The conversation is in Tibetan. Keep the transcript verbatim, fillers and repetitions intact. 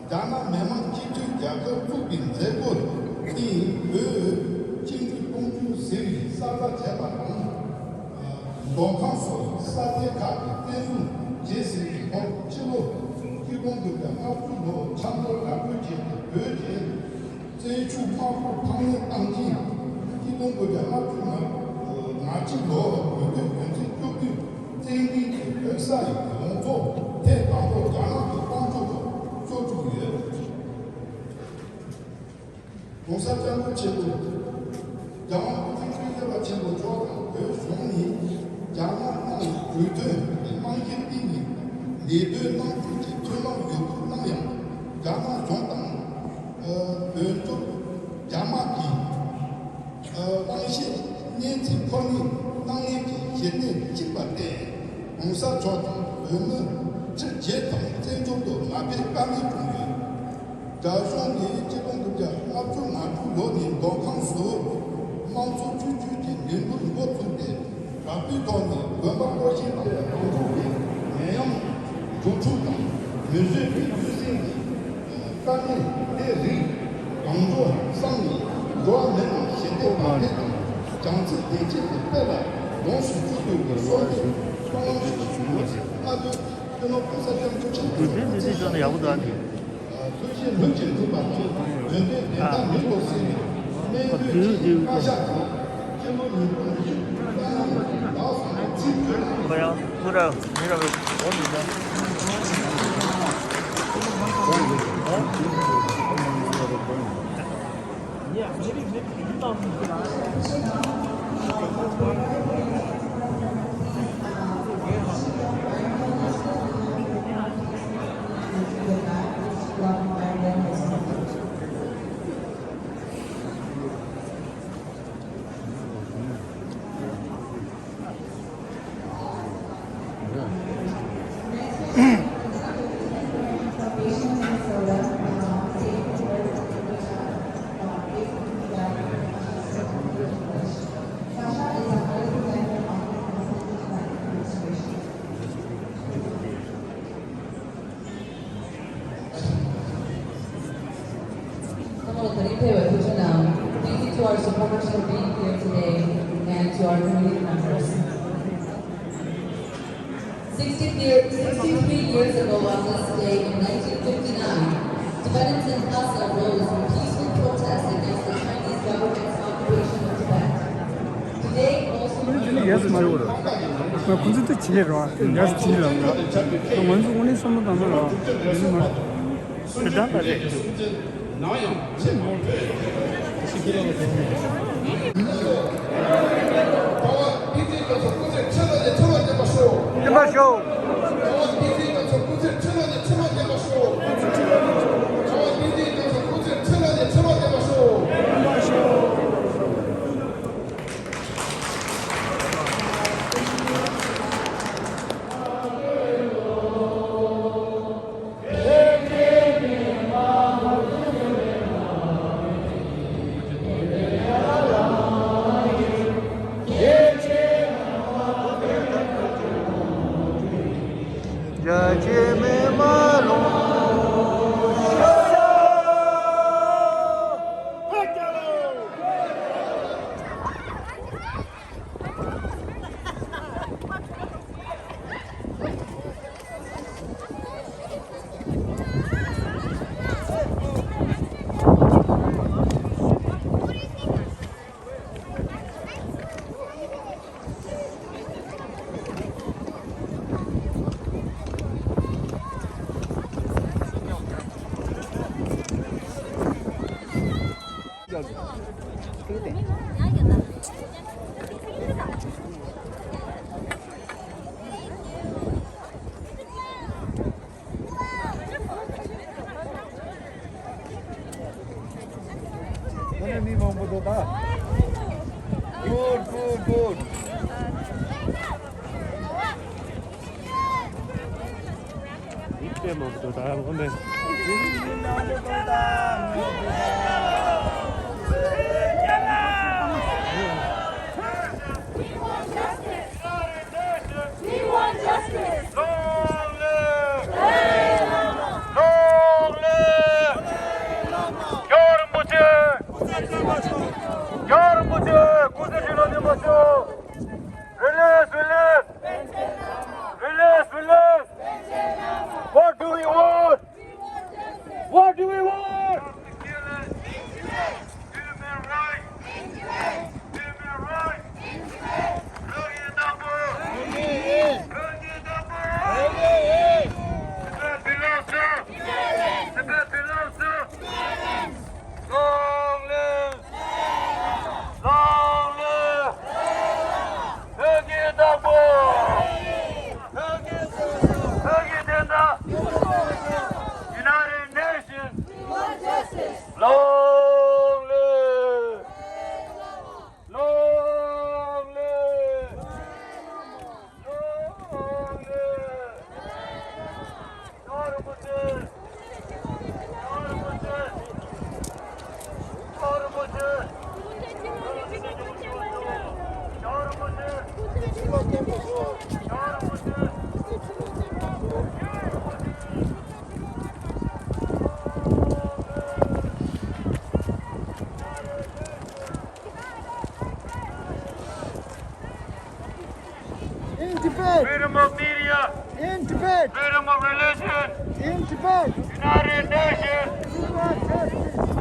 རྒྱ་ནག་མི་དམངས་སྤྱི་མཐུན་རྒྱལ་ཁབ་བཙུགས་པའི་མཛད་སྒོ་སྟེང་བོད་སྤྱི་འཐུས་སྟོང་ཅུ་ཟིན་པའི་གསར་བརྗེ་བྱས་པ་དང་། མདོ་ཁམས་སུ་ས་གནས་ཁག་གི་བཙན་བཟུང་བྱས་ཟིན་པའི་ཐོག་ཕྱི་ལོ་ཆིག་སྟོང་དགུ་བརྒྱ་ལྔ་བཅུ་ལོར་ཆབ་མདོ་ར་སྤྲོད་བྱས་ཏེ། བོད་ཀྱི་བཙན་བྱོལ་དམག་དཔུང་འཕང་ལེན་བཏང་རྐྱེན། ཆིག་སྟོང་དགུ་བརྒྱ་ལྔ་བཅུ་ང་གཅིག་ལོར་བོད་དོན་རྒྱུན་འཛིན་སྐྱོབ་དུས་བཙན་བྱོལ་གྱི་བོད་ས་ཡི་ཡོངས་རྫོགས་ཐེངས་དང་པོ་རྒྱ་ནག་གི་དཔུང་འཇོམས་ཤོར་བཅུག་ཡོད། ༸གོང་ས་༸སྐྱབས་མགོན་ཆེན་པོ་རྒྱལ་དབང་སྐུ་ཕྲེང་བཅུ་བཞི་པ་ཆེན་པོ་མཆོག་དང་བོད་གཞུང་ནས་རྒྱ་ནག་དམངས་ཀྱི་གྲོས་མཐུན་གྱི་རྨང་གཞིའི་སྟེང་ནས་ལས་དོན་གནང་རྒྱུ་གྱི་ཐུན་མོང་ཡོད་དགུ་གནང་ཡང་། རྒྱ་ནག་གཞུང་དང་། ཨ། བོད་མདོ་རྒྱ་དམར་གྱིས། ཨ། དབང་ཤེད་གཉན་ཚད་ཁོ་ནའི་གནང་ལེན་གྱི་གཞི་རྟེན་གཅིག་པ་སྟེ། ༸གོང་ས་མཆོག་དང་བོད་མི་ཁྲི་བརྒྱད་ཙམ་བཙན་བྱོལ་དུ་མ་ཕེབས་ཀ་མེད་བྱུང་ཡོད། རྒྱ་གཞུང་གིས་ཆིག་སྟོང་དགུ་བརྒྱ་ལྔ་བཅུ་ང་དྲུག་ལོ་ནས་མདོ་ཁམས་སུ་དམངས་གཙོ་བཅོས་བསྒྱུར་གྱི་ལས་འགུལ་འགོ་བཙུགས་ཏེ། དྲག་པོའི་ཐོག་ནས་དགོན་པ་བསྐོར་བཞེངས་དང་། རང་ལུགས་ཀྱི་ནད་ཡམས་འབྱུང་འཁྲུག་དང་མི་བཟོད་པའི་གནོད་སེམས་ཀྱི་དཀའ་ངལ་དེ་རིགས་གང་མགྱོགས་བསམ་ནས། འགྲོ་བ་མི་རྣམས་ཞི་བདེ་བག་ཕེབས་དང་། བྱམས་བརྩེ་བདེ་སྐྱིད་ཀྱི་དཔལ་ལ་ཡོངས་སུ་གྱུར་ཅིག་གི་གསོལ་འདེབས་སྨོན་ལམ་ཞུ་རྒྱུ་ཡིན། སྔ་དྲོའི་སྤྱི་ནོར་༸གོང་ས་༸སྐྱབས་མགོན་ཆེན་པོ་མཆོག་གི་སྐུ་ཚེ་ཞབས་པད་ཐུགས་རྗེ་ལྷུན་གྱིས་གྲུབ་པ་དང་། ཡོན་ཏན་ལྡན་དང་མི་ལོ་སྲིད་མའི་སྨན་བཅོས་ཀྱི་བཀའ་ཤག་དང་། སྤྱི་ལོ་ཉིས་སྟོང་ཉི་ཤུ་རྩ་ལྔ་ལོའི་ཟླ་གསུམ་པའི་ཚེས་བཅུ་ལ། ཁོ་ར་མི་ར་བའི་འོ་མི་འདྲ། Thank you to our supporters for being here today and to our community members. Sixty year, sixty-three years ago on this day in nineteen fifty-nine, Tibetans in Lhasa rose in peaceful protest against the Chinese government's occupation of Tibet. Today also ཁོང་ཚོ་དེ་བྱེད་རོགས། ཡར་བྱེད་ལབ་ལ། ང་ཚོ་དངོས་གནས་བསམ་བློ་བཏང་ན་རོགས། དེ་ནི་མ། ཁྱེད་རང་ལ་རེད། ནང་ཡང་ཆེས་མང་པོས་ཞིག་གི་ལ་ལ་དོ། ཡིན་པ་ཤོག་རྒྱ་ཆེ་མེ་མ་ལོང་། ཁོ་ནས་མི་མང་པོ་འདུག་ད། Good, good, good. མི་དཔེ་མང་པོ་འདུག་ད་ཁོ་ནས། We want justice! We want justice! Long live! Long live! Freedom of media. In Tibet. Freedom of religion. In Tibet. United Nations. United Nations.